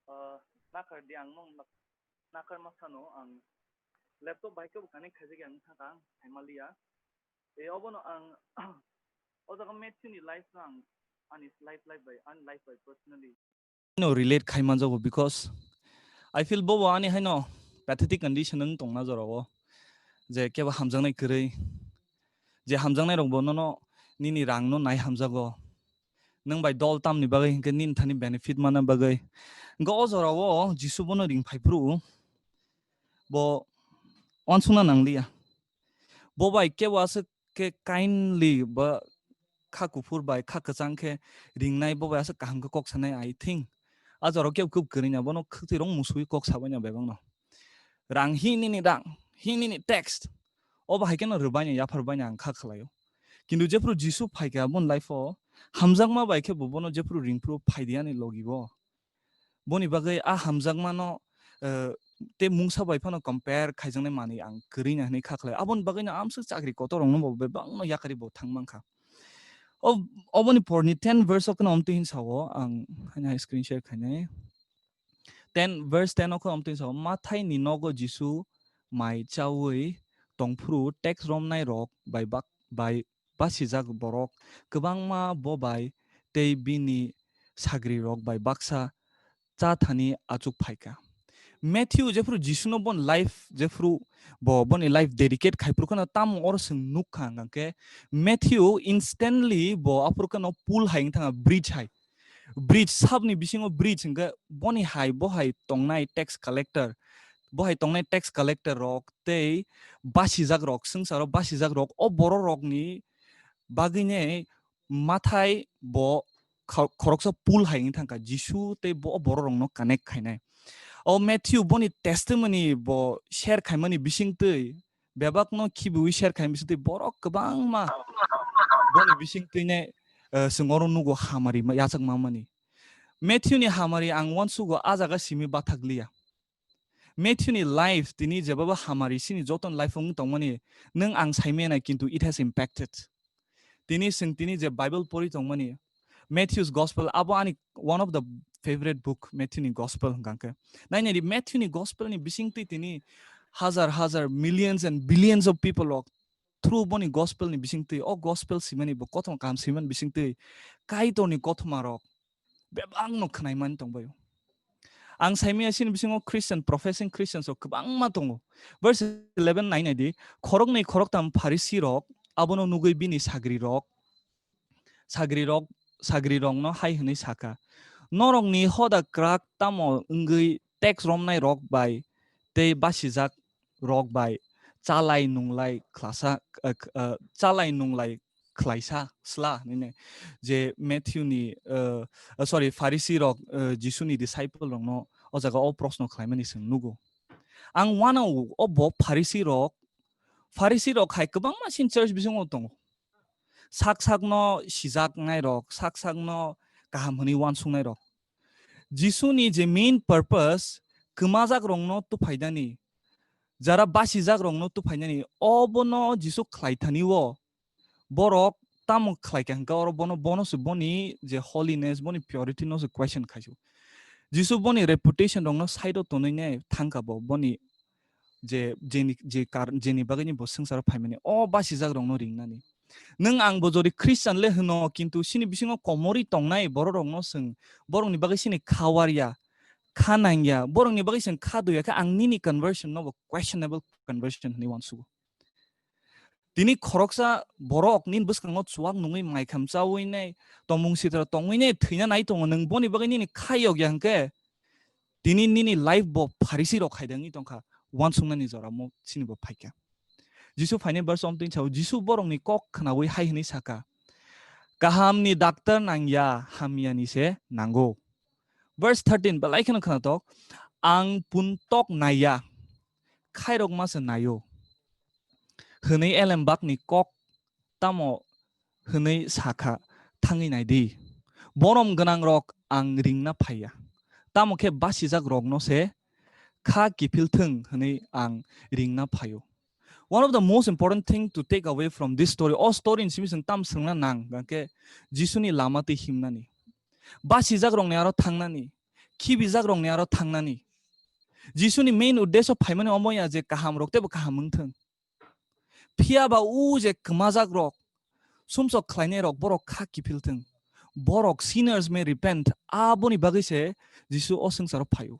Ah, nakhar di ang nung nak-, nakhar ma sano ang laptop bai kebo connect khaijak ang thaka ang saimaliya. E obono ang o jaga Matthew ni life no ang ani life life bai ani life bai personally no relate khai manjago, because I feel bobo ani haino pathetic condition wng tongna jorao, je kebo hamjaknai kwrwi, je hamjaknai rokbo nono nini rang no nai hamjago, nwng bai dol tamni bagwi hinkhe nini thani benefit manna bagwi. Hinkhe o jorao Jisu bono ring phai phuru bo uansukna nangliya. Bo bai kebo aswk khe kindly ba kha kuphur bai kha kwchang khe ringnai, bo bai aswk kaham khe kok sanai, I think. A jorao kebo kebo kwrwina bono khwtwi rong musui kok sabaina bebakno. Rang hi nini rang, hi nini tax. O bahai kheno rwbaini, yapharbaini ang kha khlaio. Kintu jephru Jisu phaikha aboni life-o, hamjakma bai khe bo bono jephru ringphru phaidi ani logi bo. Boni bagwi a hamjakmano, eh, tei mungsa bai phano compare khaijaknai manwi ang kwrwina hwnwi kha khlai. Aboni bagwino amswk chakri kotor rokno bo bebakno yakarwi bo thang mankha. O, oboni porni ten verse-o kheno omtwi hin sao, ang haino hai screen share khainai. Ten, verse ten o khe omtwi sao, Mathaini nogo Jisu mai chaui tongphuru tax romnai rok bai bak-, bai basijak borok kwbangma bo bai tei bini sagri rok bai baksa cha thani achuk phaikha. Matthew jephru Jisuno bon life jephru bo boni life dedicate khai phuru kheno tamo oro chwng nukha hwnkhe Matthew instantly bo aphuru kheno pool hai wngthanga, bridge hai. Bridge, sabni bisingo bridge hwnkhe boni hai, bo hai tongnai tax collector, bo hai tongnai tax collector rok tei basijak rok, swngcharo basijak rok, o borok rokni bagwini Mathai bo kho-, khoroksa pool hai wngwi thangkha, Jisu tei bo, o borok rokno connect khainai. O Matthew boni testimony bo share khaimani bisingtwi, bebakno khibiui share khaimani bisingtwi borok kwbangma boni bisingtwi ne, eh, chwng oro nugo hamari ma-, yachak mamani. Matthew ni hamari ang uansugo a jaga simi bathak liya. Matthew ni life tini jebaba hamari sini joto ni life wng tongmani nwng ang saimaya nai, kintu it has impacted. Tini chwng tini je Bible pori tongmani, Matthew's Gospel, abo ani one of the favorite book, Matthew ni Gospel hwnkha khe. Nainai di, Matthew ni Gospel ni bisingtwi tini hajar hajar, millions and billions of people rok through boni Gospel ni bisingtwi, o Gospel simani bo kothoma kaham simani bisingtwi Kaitor ni kothoma rok bebakno khwnaimani tongbaio. Ang saimaya sini bisingo Christian, professing Christians rok kwbangma tongo. Verse eleven nainai di, khoroknwi khoroktham Pharisi rok abono nugwi bini sagri rok, sagri rok, sagri rokno hai hwnwi sakha, "Norokni hoda kwrak tamo wngwi tax romnai rok bai tei basijak rok bai chalai nunglai khlasa, eh, eh, chalai nunglai khlaisa sla," hwnwi je Matthew ni, eh, eh, sorry, Pharisi rok, eh, Jisu ni disciple rokno o jaga o proshno khlaimani chwng nugo. Ang uanao obo Pharisi rok, Pharisi rok hai kwbangma sin church bisingo tongo. Sak sakno sijaknai rok, sak sakno kaham hwnwi uansuknai rok. Jisu ni je main purpose, kwmajak rokno tuphaidani, jara basijak rokno tuphainani, obono Jisu khlai thani o borok tamo khlai kha hwnkhe oro bono, bono se boni je holiness, boni purity no se question khaisio. Jisu boni reputation rokno side o tonwi ne thangkha bo, boni je, jeni, je kar-, jeni bagwi ni bo swngcharo phaimani, o basijak rokno ringnani. Nwng ang bo jodi Christian le hwno, kintu sini bisingo komorwi tongnai borok rokno swng, borokni bagwi sini kha warya, kha nangya, borokni bagwi swng kha doya khe ang nini conversion no bo questionable conversion hwnwi uansugo. Tini khoroksa borok nini bwskango chuak nungwi maikham chaui nai, tomung sitra tongwi nai, thwina nai tongo, nwng boni bagwi nini kha yokya hwnkhe, tini nini life bo Pharisi rok hai de wngwi tongkha, uansuknani jora mo chini bo phaikha. Jisu phainai verse omtwi sao, Jisu borokni kok khnaui hai hwnwi sakha, "Kahamni daktar nangya, hamyani se nango." Verse thirteen, belai kheno khnatok, "Ang puntok naiya, khairokma se naio," hwnwi elembakni kok tamo hwnwi sakha, thangwi nai di. Borom gwnang rok ang ringna phaiya, tamo khe basijak rokno se kha kiphil thwng hwnwi ang ringna phaio. One of the most important thing to take away from this story, o story ni simi chwng tam swngna nang, hwnkhe Jisuni lama twi himnani, basijak rokni aro thangnani, khibijakrokni aro thangnani. Jisuni main uddesho phaimani omo ya je kahamrok teibo kaham wngthwng. Phiya ba o je kwmajakrok, sumsok khlainairok borok kha kiphilthwng. Borok sinners may repent, aboni bagwi se Jisu o swngcharo phaio.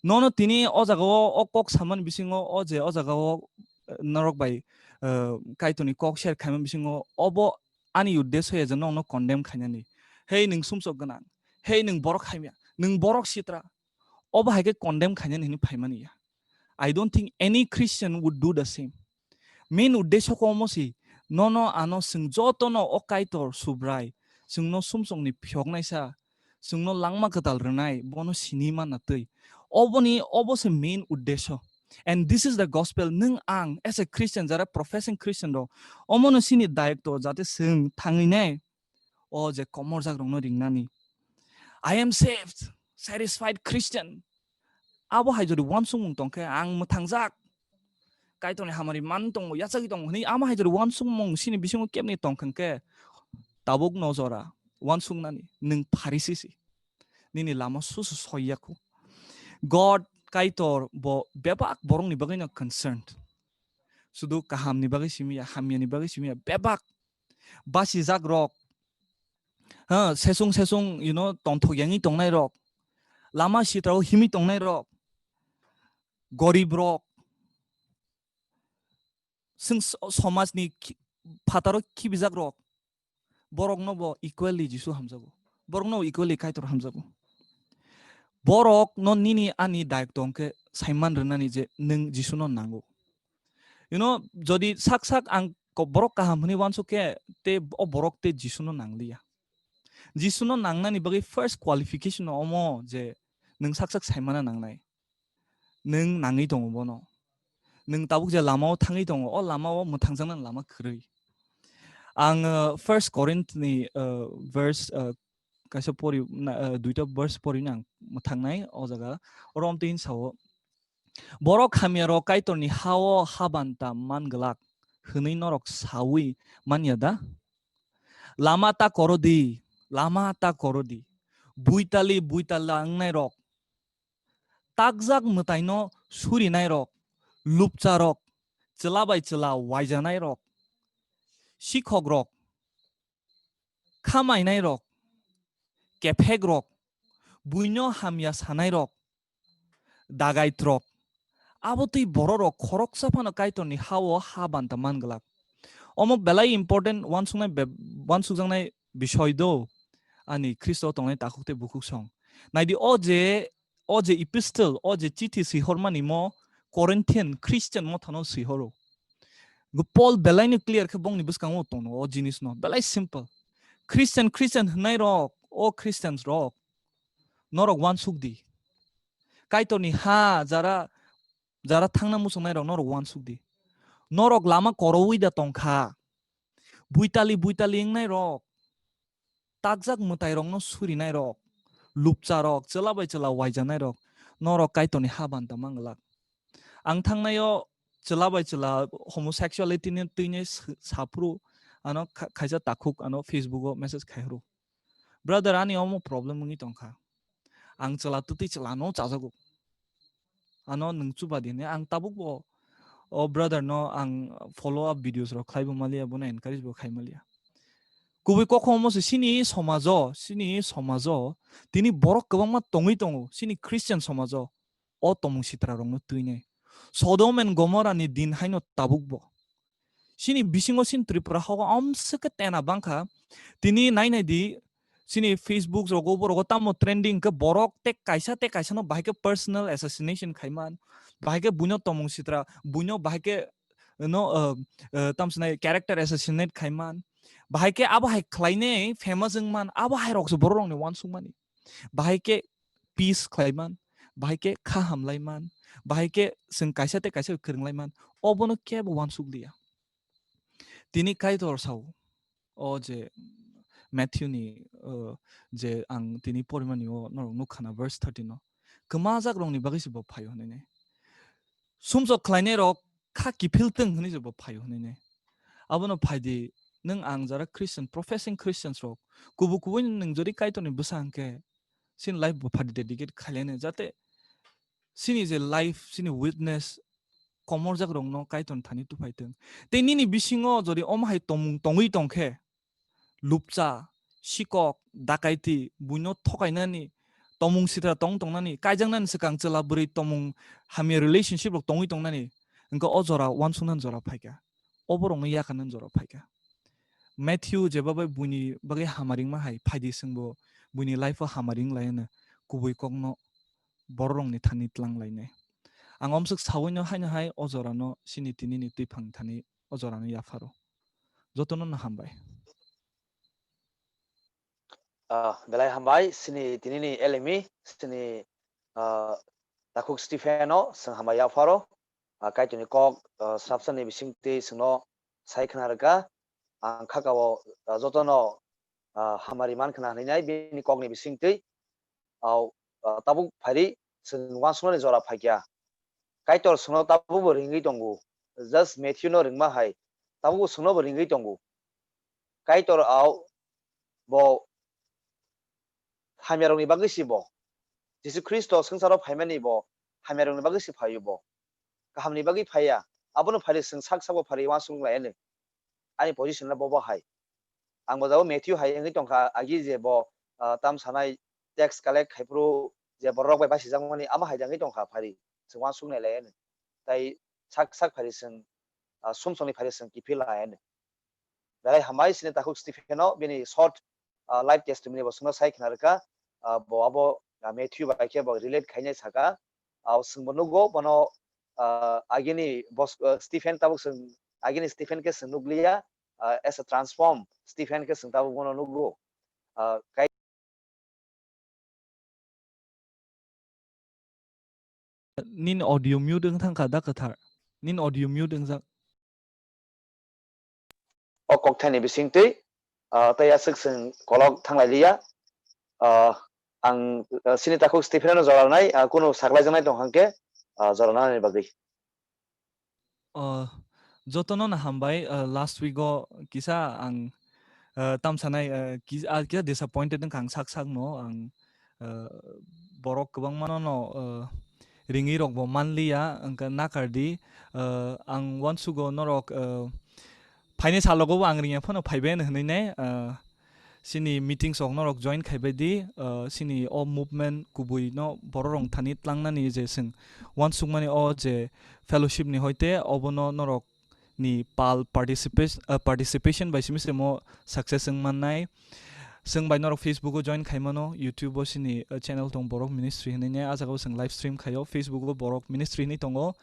Nono tini o jagao o kok samani bisingo o je o jagao, eh, norok bai, eh, Kaitorni kok share khaimani bisingo obo ani uddesho ya je nokno condemn khainani. Hei nwng sumsok gwnang, hei nwng borok hamya, nwng borok sitra, obo hai khe condemn khainani hinwi phaimani ya. I don't think any Christian would do the same. Main uddesho khe omo si, nono ano chwng jotono o Kaitor Subrai, chwngno sumsokni phiyoknaisa, chwngno langma kwtal rwnai, bono sini manna twi. Oboni, obo se main uddesho. And this is the gospel. Nwng ang as a Christian, jara professing Christian rok, omono sini dayokto jate chwng thangwi nai o je komorjakrokno ringnani. I am saved, satisfied Christian. Abo hai jodi uansukmung tongkhe ang mwthangjak. Kaitorni hamari man tongo, yachagwi tongo hwnwi amo hai jodi uansukmung sini bisingo kebni tongkha hwnkhe tabuk no jora uansuknani nwng Pharisi si. Nini lama susu soiya khu. God Kaitor bo bebak borokni bagwino concerned. Sudu kahamni bagwi simi ya, hamyani bagwi simi ya, bebak basijakrok, ha, sesung sesung, you know, tonthok yangwi tongnairok, lama sitrao himwi tongnairok, goribrok, chwng so-, somajni khi-, phataro khibijakrok, borokno bo equally Jisu hamjago, borokno bo equally Kaitor hamjago. Borokno nini ani dayok tongkhe saiman rwnani je nwng Jisuno nango. You know, jodi sak sak ang ko-, borok kaham hwnwi uansuk khe, te o borok te Jisuno nangliya. Jisuno nangnani bagwi first qualification omo je nwng sak sak saimana nangnai. Nwng nangwi tongo bono. Nwng tabuk je lamao thangwi tongo, o lamao mwthangjaknani lama kwrwi. Ang, uh, First Corinth ni, uh, verse, uh, kaisa pori, na, uh, duita verse porini ang mwthangnai o jaga. Oro amtwi hin sao, "Borok hamyarok Kaitorni ha-o ha banta man glak hwnwi norok saui manya da? Lama ta koro di, lama ta koro di. Buitali buitala wngnairok, takjak mwtaino surinairok, lupcharok, chwla bai chwla waijanairok, sikhokrok, khamainairok, kephekrok, buino hamya sanairok, dagaitrok, abo twi bororok khoroksa phano Kaitorni ha-o ha banta man glak." Omo belai important uansuknai be-, uansukjaknai bisoi do, ani Khristo tongnai takhuk tei bukhuk song. Naidi o je, o je epistle, o je chithi swihormani mo Corinthian Christian mothano swihoro. Paul belaino clear khe bongni bwskango tongo o jinisno, belai simple. Christian, Christian hwnnairok, o Christians rok, norok uansuk di. Kaitorni ha jara, jara thangna muchungnairok norok uansuk di. Norok lama koroui da tongkha. Buitali buitali wngnairok, takjak mwtairokno surinairok, lupcharok, chwla bai chwla waijanairok, norok Kaitorni ha banta man glak. Ang thangnaio chwla bai chwla homosexuality ni twini s-, saphuru ano kha-, khaisa takhuk ano Facebook o message khaihoro. "Brother, ani omo problem wngwi tongkha. Ang chwla twtwi chwla no chajago. Ano nwng chuba di," hinwi ang tabuk bo o brother no ang follow up videos rok khlai bo maliya, bono encourage bo khai maliya. Kubui kokhom omo se sini somajo, sini somajo tini borok kwbangma tongwi tongo, sini Christian somajo o tomung sitra rokno twinai. Sodom and Gomorrah ni din haino tabuk bo. Sini bisingo sin Tripura hogo amswk khe tena bangkha. Tini nai nai di, sini Facebook rogo, borogo tamo trending khe borok tei kaisa tei kaisa no bahai khe personal assassination khaiman, bahai khe buino tomung sitra, buino bahai khe no, uh, uh, tamsinai character assassinate khaiman, bahai khe abo hai khlainai famous wngman, abo hai rokse borok rokni uansukmani. Bahai khe peace khlaiman, bahai khe kha hamlaiman, bahai khe chwng kaisa tei kaisa kwrwnglaiman, obono kebo uansuk liya. Tini Kaitor sao, o je Matthew ni, uh, je ang tini porimani o norok nukha na verse thirteen o, kwmajak rokni bagwi se bo phaio hinwi. Sumsok khlainai rok kha kiphil tong hinwi se bo phaio hinwi. Abono phai di, nwng ang jara Christian, professing Christians rok, kubu kubu nwng jodi Kaitorni bwsa hwnkhe, chini life bo phadi dedicate khailene, jate chini je life, chini witness komorjak rokno Kaitor thani tuphai thung. Tei nini bisingo jodi omo hai tomung tongwi tongkhe, lupcha, sikok, dakaiti, buino thokainani, tomung sitra tong tongnani, kaijaknani swkang chwla bwrwi tomung hamya relationship rok tongwi tongnani, hwnkhe o jora uansuknani jora phaikha, oborokno yakarnani jora phaikha. Matthew jeba bai buini bagwi hamaringma hai phaidi, chwngbo buini life-o hamaring lai hwnwi kubui kokno bororokni thani tlang lainai. Ang omswk sawino haino hai o jorano chini tinini twiphang thani o jorano yapharo. Jotono no hambai. Ah, belai hambai, chini tinini L M E, chini, ah, takhuk Stephen-o chwng hambai yapharo. Ah, Kaitorni kok, ah, swrapsani bisingtwi chwngno sai khna rwkha. Ang khakao, ah, jotono, ah, hamari man khna hwnwi nai bini kokni bisingtwi. Au, ah, tabuk phairi chwng uansuknani jora phaikha. Kaitor chwngno tabukbo ringwi tongo. Just Matthew-no ringma hai tabukbo chwngnobo ringwi tongo. Kaitor au bo hamyarokni bagwi si bo. Jisu Khristo swngcharo phaimani bo hamyarokni bagwi si phaio bo. Kahamni bagwi phaiya. Abono phairi chwng sak sabo phairi uansuk lai ani. Ani position no bobo hai. Ang bo jabo Matthew hai wngwi tongkha, agi je bo, ah, tam sanai tax collect khai phuru je borok bai basijakmani amo hai wngwi tongkha phairi. Chwng uansuk nai lai ani. Tai sak sak phairi chwng, ah, sumsokni phairi chwng kiphil lai ani. Belai hambai chini takhuk Stephen-o bini short, ah, life testimony bo chwngno sai khna rwkha. Ah, bo abo, ah, Matthew bai khe bo relate khainai saka. Ah, chwngbo nukgo bono, ah, agini bos-, ah, Stephen tabuk chwng, agini Stephen khe chwng nukliya, ah, as a transform Stephen khe chwng tabuk bono nukgo. Ah, kai- Nini audio mute wng thangkha da kwthar. Nini audio mute wngjak. O kokthaini bisingtwi, ah, tei aswk chwng kolok thanglailiya. Ah, ang, ah, chini takhuk Stephen-no jora rwnai, ah, kunu saklaijaknai tong hwnkhe, ah, jora rwnani bagwi. Oh, jotono no hambai, ah, last week o kisa ang, ah, tamsanai, ah, ki-, ah, kisa disappointed wngkha ang sak sakno ang, ah, borok kwbangmano no, ah, ringwi rokbo manliya, wngkha nakardi, ah, ang uansugo norok, ah, phaini salogo bo ang ringya phano phaibai hwnwi nai, ah, chini meetings rok norok join khaibai di, ah, chini o movement kubui no borok rok thani tlangnani je chwng uansukmani o je fellowship ni hoite obono norok ni pal participation, ah, participation bai simi simo success wng mannai. Chwng bai norok Facebook o join khai mano, YouTube o chini, ah, channel tong Borok Ministry hwnwi ne, ah jagao chwng live stream khaio, Facebook o Borok Ministry hwnwi tongo.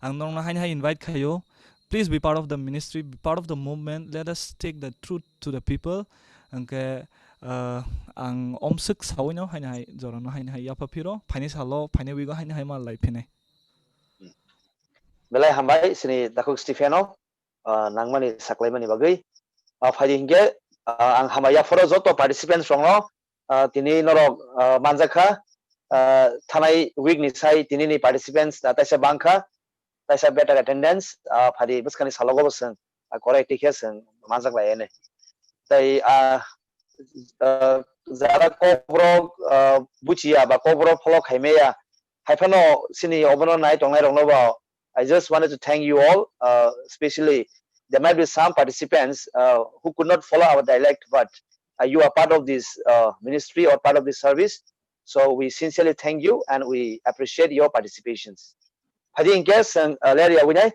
Ang norokno haini hai invite khaio. Please be part of the ministry, be part of the movement. Let us take the truth to the people. Hwnkhe, ah, ang omswk sawino haini hai jorano haini hai yapha phiro, phaini salo, phaini week o haini hai mal lai phinai. Belai hambai chini takhuk Stephen-o, ah, nangmani saklaimani bagwi. Ah, phaidi hinkhe, ah, ang hambai yaphoro joto participants rokno, ah, tini norok, ah, manjakha, ah, thanai week ni sai tini ni participants, ah, taisa bangkha, taisa better attendance, ah, phaidi bwskangni salogo bo chwng, ah, korai tikhe chwng manjak lai ani. Tai, ah, ah, jara kokborok, ah, buchiya ba kokborok follow khaimaya, haiphano chini obono nai tongnai rokno ba, I just wanted to thank you all, uh, especially there might be some participants, uh, who could not follow our dialect, but, uh, you are part of this, uh, ministry or part of this service. So we sincerely thank you and we appreciate your participations. Phaidi hinkhe chwng, uh, ler ya winai,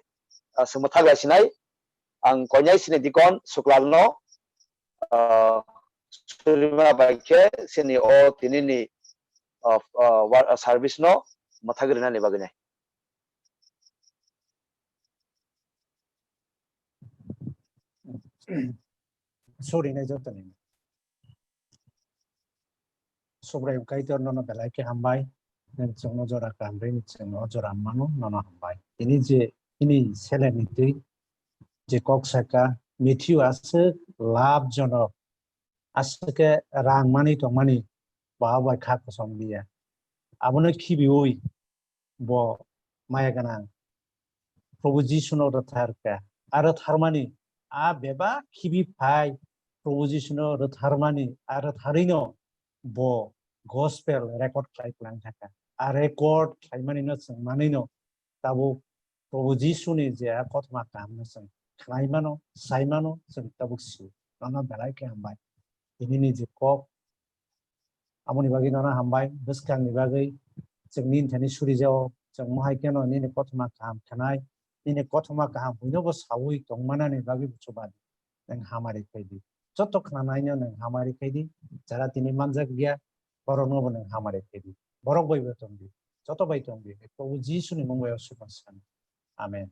uh, chwng mwthak lai sinai, ang koinai chini Deacon Suklal no, ah, surima bai khe chini o tinini, ah, ah, wa-, ah, service no mwthagwi rwnani bagwi nai. Sorry nai jotoni. Subraiyung Kaitor nono belai khe hambai. Nwng chwngno jora kaham rwini chwngno jora mano nono hambai. Tini je ini seleni twi je kok saka Matthew aswk labh jonok, aswk khe rang manwi tongmani bo bai kha kosom liya. Abono khibiui bo maya gwnang Probhu Jisuno rwthar kha. A rwtharmani, a bebak khibi phai Probhu Jisuno rwtharmani, a rwtharwino bo gospel record khlai klang thaka. A record khlaimani no chwng manwi no tabuk Probu Jisu ni je a kothoma kaham no chwng khnai mano, sai mano, chwng tabuk si. Nono belai khe hambai. Tini ni je kok, amoni bagwi nono hambai, bwskang ni bagwi chwng nini thani suri jao, chwng mohai kheno nini kothoma kaham khnai, nini kothoma kaham huino bo sawi tongmanani bagwi bo chuba di. Nwng hamari khai di. Joto khnanaino nwng hamari khai di. Jara tini manjak ya, borokno bo nwng hamari khai di. Borok bai bo tong di. Joto bai tong di. Probu Jisu ni mung bai o suban san. Amen.